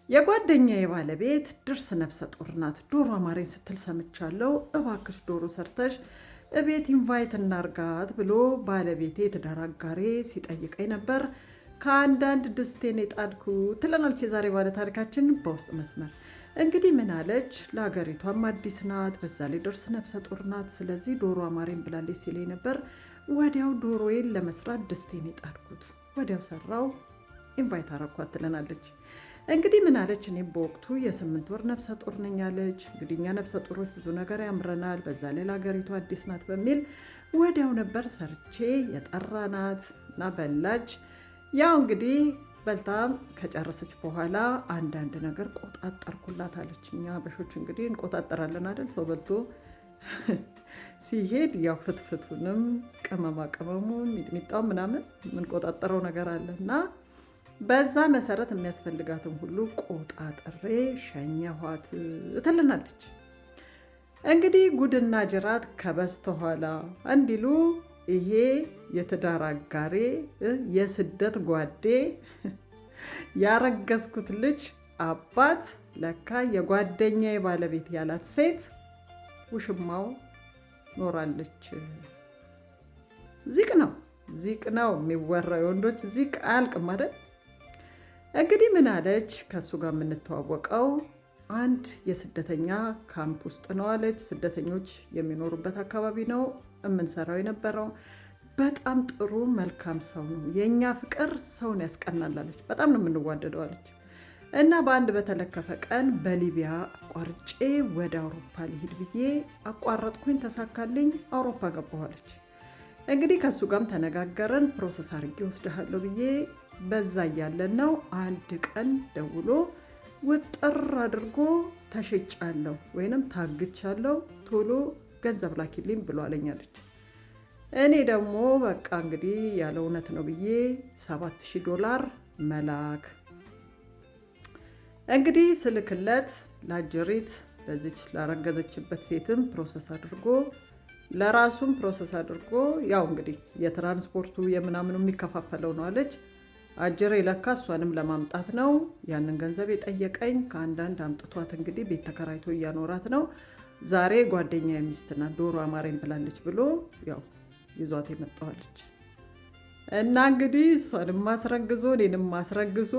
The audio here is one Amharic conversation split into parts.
የጓደኛዬ ባለቤት ድርስ ነፍሰ ጡር ናት። ዶሮ አማረኝ ስትል ሰምቻለሁ። እባክሽ ዶሮ ሰርተሽ እቤት invite እናርጋት ብሎ ባለቤቴ የትዳር አጋሬ ሲጠይቀኝ ነበር። ከአንዳንድ ድስቴን የጣድኩ ትለናለች የዛሬ ባለ ታሪካችን በውስጥ መስመር። እንግዲህ ምን አለች? ለሀገሪቷም አዲስ ናት፣ በዛ ላይ ድርስ ነፍሰ ጡር ናት። ስለዚህ ዶሮ አማረኝ ብላለች ሲለኝ ነበር። ወዲያው ዶሮዬን ለመስራት ድስቴን የጣድኩት ወዲያው ሰራው፣ invite አረኳት ትለናለች። እንግዲህ ምን አለች? እኔም በወቅቱ የ8 ወር ነፍሰ ጡር ነኝ አለች። እንግዲህ እኛ ነፍሰ ጡሮች ብዙ ነገር ያምረናል፣ በዛ ላይ ለሀገሪቱ አዲስ ናት በሚል ወዲያው ነበር ሰርቼ የጠራናት እና በላች። ያው እንግዲህ በልታም ከጨረሰች በኋላ አንዳንድ ነገር ቆጣጠርኩላት አለች። እኛ አበሾች እንግዲህ እንቆጣጠራለን አይደል? ሰው በልቶ ሲሄድ ያው ፍትፍቱንም ቅመማ ቅመሙን ሚጥሚጣው ምናምን የምንቆጣጠረው ነገር አለ እና በዛ መሰረት የሚያስፈልጋትን ሁሉ ቆጣጥሬ ሸኘኋት ትልናለች። እንግዲህ ጉድና ጅራት ከበስተኋላ እንዲሉ ይሄ የትዳር አጋሬ፣ የስደት ጓዴ፣ ያረገዝኩት ልጅ አባት ለካ የጓደኛዬ ባለቤት ያላት ሴት ውሽማው ኖራለች። ዚቅ ነው፣ ዚቅ ነው የሚወራው። የወንዶች ዚቅ አያልቅም አይደል? እንግዲህ ምን አለች? ከእሱ ጋር የምንተዋወቀው አንድ የስደተኛ ካምፕ ውስጥ ነው አለች። ስደተኞች የሚኖሩበት አካባቢ ነው የምንሰራው የነበረው። በጣም ጥሩ መልካም ሰው ነው። የእኛ ፍቅር ሰውን ያስቀናል አለች። በጣም ነው የምንዋደደው አለች። እና በአንድ በተለከፈ ቀን በሊቢያ አቋርጬ ወደ አውሮፓ ልሂድ ብዬ አቋረጥኩኝ። ተሳካልኝ። አውሮፓ ገባሁ አለች። እንግዲህ ከእሱ ጋርም ተነጋገረን። Process አድርጌ ወስድሃለሁ ብዬ በዛ እያለን ነው አንድ ቀን ደውሎ ውጥር አድርጎ ተሸጫለሁ ወይንም ታግቻለሁ፣ ቶሎ ገንዘብ ላኪልኝ ብሎ አለኝ አለች። እኔ ደግሞ በቃ እንግዲህ ያለ እውነት ነው ብዬ $7000 መላክ። እንግዲህ ስልክለት ላጀሪት ለዚች ላረገዘችበት ሴትም process አድርጎ ለራሱም process አድርጎ ያው እንግዲህ የትራንስፖርቱ የምናምኑ የሚከፋፈለው ነው አለች። አጀሬ ለካ እሷንም ለማምጣት ነው ያንን ገንዘብ የጠየቀኝ። ከአንዳንድ አምጥቷት እንግዲህ ቤት ተከራይቶ እያኖራት ነው። ዛሬ ጓደኛ ሚስት ናት፣ ዶሮ አማረኝ ብላለች ብሎ ያው ይዟት የመጣዋለች። እና እንግዲህ እሷንም ማስረግዞ እኔንም ማስረግዞ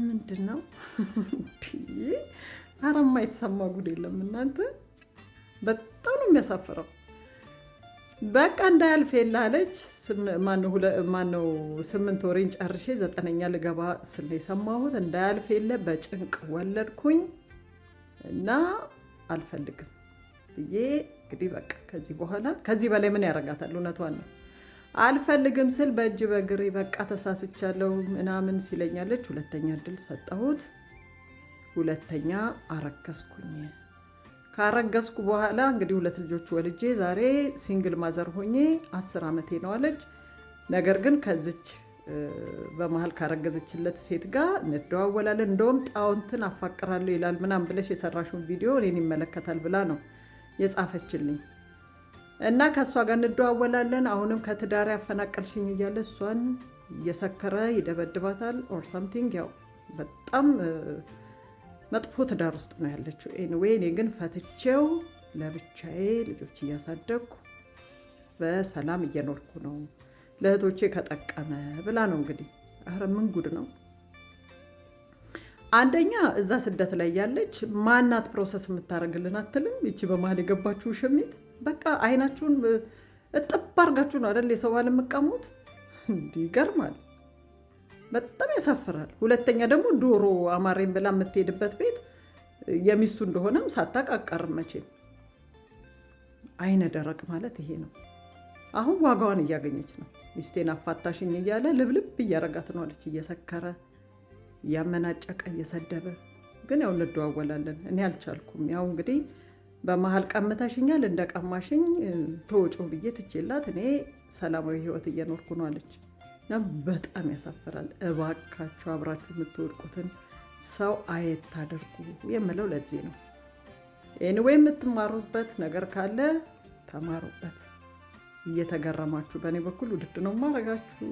ምንድን ነው? ኧረ የማይሰማ ጉድ የለም እናንተ። በጣም ነው የሚያሳፍረው። በቃ እንዳያልፍ የለ አለች። ማነው 8 ወሬን ጨርሼ ዘጠነኛ ልገባ ስል የሰማሁት። እንዳያልፍ የለ በጭንቅ ወለድኩኝ እና አልፈልግም ብዬ እንግዲህ በቃ ከዚህ በኋላ ከዚህ በላይ ምን ያደርጋታል? እውነቷን ነው። አልፈልግም ስል በእጅ በእግሬ በቃ ተሳስቻለሁ ምናምን ሲለኛለች። ሁለተኛ እድል ሰጠሁት። ሁለተኛ አረገዝኩኝ። ካረገዝኩ በኋላ እንግዲህ ሁለት ልጆች ወልጄ ዛሬ single mother ሆኜ 10 ዓመቴ ነው አለች። ነገር ግን ከዚች በመሀል ካረገዘችለት ሴት ጋር እንደዋወላለን። እንደውም ጣውንትን አፋቅራለሁ ይላል ምናምን ብለሽ የሰራሽውን ቪዲዮ እኔን ይመለከታል ብላ ነው የጻፈችልኝ። እና ከእሷ ጋር እንደዋወላለን። አሁንም ከትዳር ያፈናቀልሽኝ እያለ እሷን እየሰከረ ይደበድባታል or something። ያው በጣም መጥፎ ትዳር ውስጥ ነው ያለችው። Anyway እኔ ግን ፈትቼው ለብቻዬ ልጆች እያሳደግኩ በሰላም እየኖርኩ ነው፣ ለእህቶቼ ከጠቀመ ብላ ነው እንግዲህ። ኧረ ምን ጉድ ነው! አንደኛ እዛ ስደት ላይ ያለች ማናት process የምታደርግልን አትልም። ይቺ በመሀል የገባችሁ ውሽሚት በቃ አይናችሁን እጥብ አድርጋችሁ ነው አይደል የሰው ባል የምትቀሙት? እንዲህ ይገርማል። በጣም ያሳፍራል። ሁለተኛ ደግሞ ዶሮ አማረኝ ብላ የምትሄድበት ቤት የሚስቱ እንደሆነም ሳታውቅ አትቀርም መቼም። አይነ ደረቅ ማለት ይሄ ነው። አሁን ዋጋዋን እያገኘች ነው። ሚስቴን አፋታሽኝ እያለ ልብልብ እያረጋት ነው አለች። እየሰከረ እያመናጨቀ እየሰደበ ግን ያው እንደዋወላለን። እኔ አልቻልኩም። ያው እንግዲህ በመሀል ቀምተሽኛል፣ እንደ ቀማሽኝ ተወጮ ብዬ ትቼላት እኔ ሰላማዊ ህይወት እየኖርኩ ነው አለች። እና በጣም ያሳፍራል። እባካችሁ አብራችሁ የምትወድቁትን ሰው አየት ታደርጉ የምለው ለዚህ ነው። Anyway የምትማሩበት ነገር ካለ ተማሩበት። እየተገረማችሁ በእኔ በኩል ውድድ ነው ማረጋችሁ።